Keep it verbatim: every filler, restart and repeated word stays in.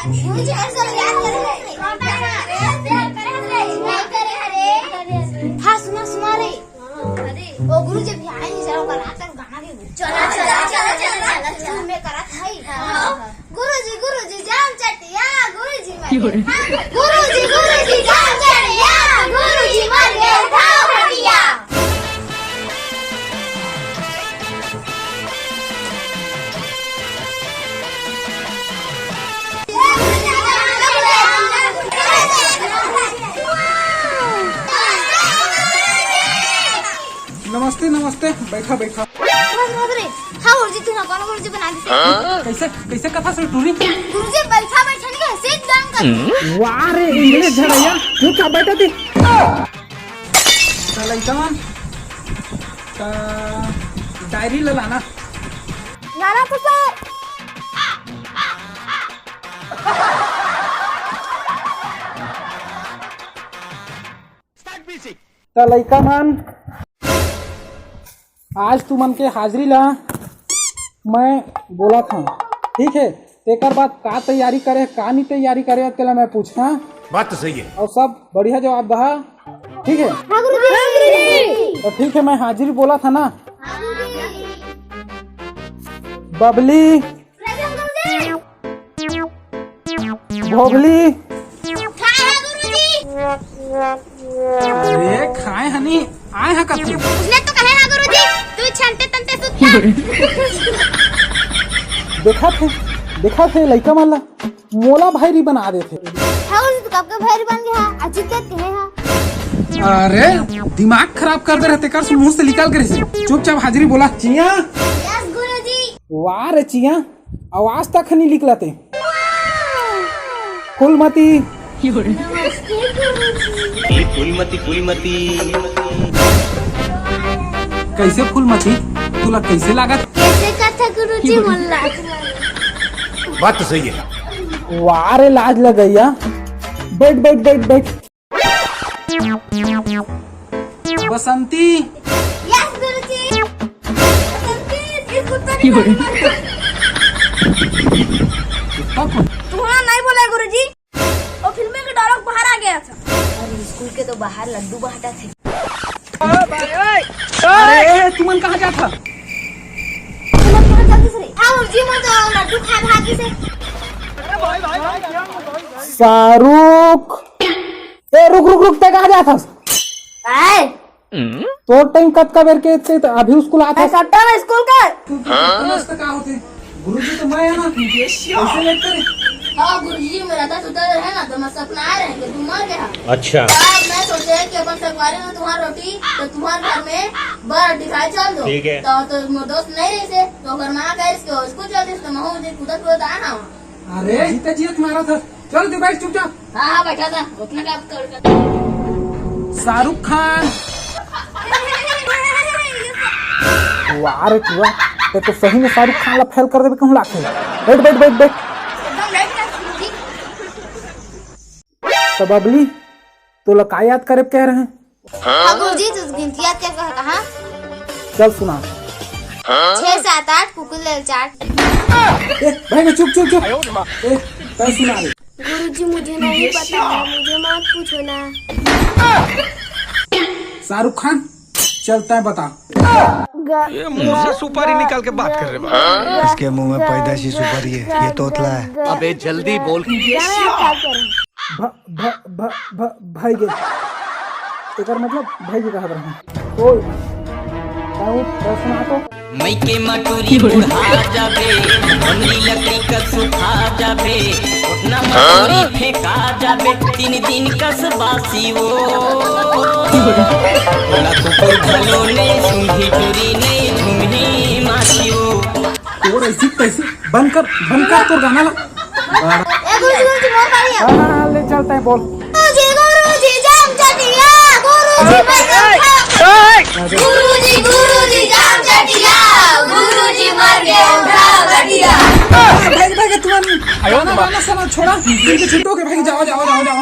गुरुजी, हर साल याद करे हरे। याद करे हरे। हाँ, सुना, सुना रे। ओ गुरुजी, अभी आए नहीं, जरा ओकर आकर गाना के। चला, चला, चला, चला, चला, चला। मैं करत हई। हाँ। गुरुजी, गुरुजी, जाम चटिया, गुरुजी मर गए। हाँ, गुरुजी, गुरुजी, जाम चटिया, गुरुजी मर गए, उठाओ खटिया। नमस्ते, नमस्ते, बैठा, बैठा। बस, बस रे। हाँ, गुरुजी, तू ना कौन गुरुजी बना दे। कैसे, कैसे कथा से टूरी? गुरुजी, बैठा, बैठा नहीं, ऐसे ही दाम कर। वाह रे, इंग्लिश झड़ैया, तू क्या बैठा थी? त लइका मन, त डायरी ल लाना। लाना तो सर। त लइका मन, आज तुमन के हाजिरी ला मैं बोलत हंव, ठीक हे? तेकर बाद का तैयारी करे, का नी तैयारी करे, तेला मैं पूछना। बात तो सही है। अउ सब बढ़िया जवाब दहा, ठीक हे? हाँ गुरुजी। तो ठीक हे, मैं हाजिरी बोलत हंव ना। हाँ गुरुजी। बबली, भोभली। खाए हा गुरुजी। अरे खाए हनी, आए हा कथी? उसने तो कहे ना गुरुजी, तू छंटे तंटे सुत्ता। देखा थे, देखा थे लइका मन ला, मोला भैरी बना देथे। हाँ गुरुजी, तू कब के भैरी बन गया हा? अजीत के कहे हा। अरे दिमाग खराब कर दे रहे, तेकर से मुंह से निकल के रहे। चुपचाप हाजिरी बोला। चिया। यस गुरुजी। वाह रे चिया, आवाज तक नहीं निकलते। फूलमती। नमस्ते गुरुजी। फूलमती, फूलमती। कैसे फूलमती, तुला कैसे लागत? कैसे कथा गुरुजी, मन लाज लगे। बात तो सही है। वाह रे लाज लगैया। बैठ, बैठ, बैठ, बैठ। बसंती। यस गुरुजी। बसंती, इस कुत्ते ने मेरी मार। कुत्ता कौन? तुम्हारा नहीं बोला गुरुजी, वो फिल्म के डायलॉग बाहर आ गया था। अरे स्कूल के तो बाहर लड्डू बांटा थे। अरे तुमन कहाँ जात हा? तुमन कहाँ जात रे? हाँ गुरुजी, मैं तो लड्डू खा भागी से। शाहरुख। ए रुक रुक रुक, ते कहाँ जात हस? काय? तोर टाइम कतका बेर के ते अभी स्कूल आत हस? कब टाइम स्कूल का? तू तो मस्त का होते? गुरुजी तो मैं है ना। कैसे लेट करे? हाँ गुरुजी, मेरा तो सुता है ना, तो मैं सपना आ रहे हैं कि तू मर गया। अच्छा। तब मैं सोचे कि अपन संगवारी में तुम्हार रोटी तो तुम्हार घर में बड़ दिखाई चल दो। ठीक है। तो, तो मोर दोस्त नहीं रही से, तो अगर माँ कह रही कि स्कूल चल रही तो मैं हूँ कूदत कूदत आना। अरे जीते जियत मारा था। चल तू बैठ चुपचाप। हाँ हाँ, बैठा था। उतना का कर। शाहरुख खान। वाह रे टुआ, ते तो सही में शाहरुख खान ला फेल कर देबे कहूं लागथे। बैठ बैठ बैठ बैठ। एकदम राइट कर गुरुजी। तब अगली तोला का याद करे कह रहे हैं? हाँ गुरुजी, तू गिनती याद क्या कहा, कहा? चल सुना। छह सात आठ, कुकुर लेल चाट। ए भाई चुप चुप चुप। ए तय सुना रे। गुरुजी, मुझे नहीं पता है, मुझे मत पूछो ना। शाहरुख खान, चल तय बता। ये मुंह से सुपारी निकाल के बात कर रहे बाबा। इसके मुंह में पैदाइशी सुपारी है, ये तोतला है। अबे जल्दी बोल। भ, भ, भ, भ, भाई गे। एकर मतलब भाई गे कहत रहूं। ओए, कहूं, सुना तो। मइके मटूरी बुढ़ा जाबे, बंदी लकड़ी कस सुखा जाबे, ओतना मटूरी फेंका जाबे, तीन दिन कस बासी वो। ओला कुकुर घलो नहीं, सूंघी टूरी नहीं, धुमही मासी वो। तोर ऐसी तैसी, बंद कर, बंद कर तोर गाना ला। ए गुरुजी, गुरुजी, मोर बारी है। हाँ, हाँ, हाँ, ले चलता है, बोल। गुरुजी, गुरुजी, जाम चटिया, गुरुजी, मैं जाम चटिया। गुरुजी, गुरुजी, जाम चटिया, गुरुजी, मर गया, उठा बटिया। भाई, भाई, तुम्हारी गाना, गाना सुना, छोड़ा। ठीक है, छुट्टो के भाई, जाओ, जाओ, जाओ, जाओ।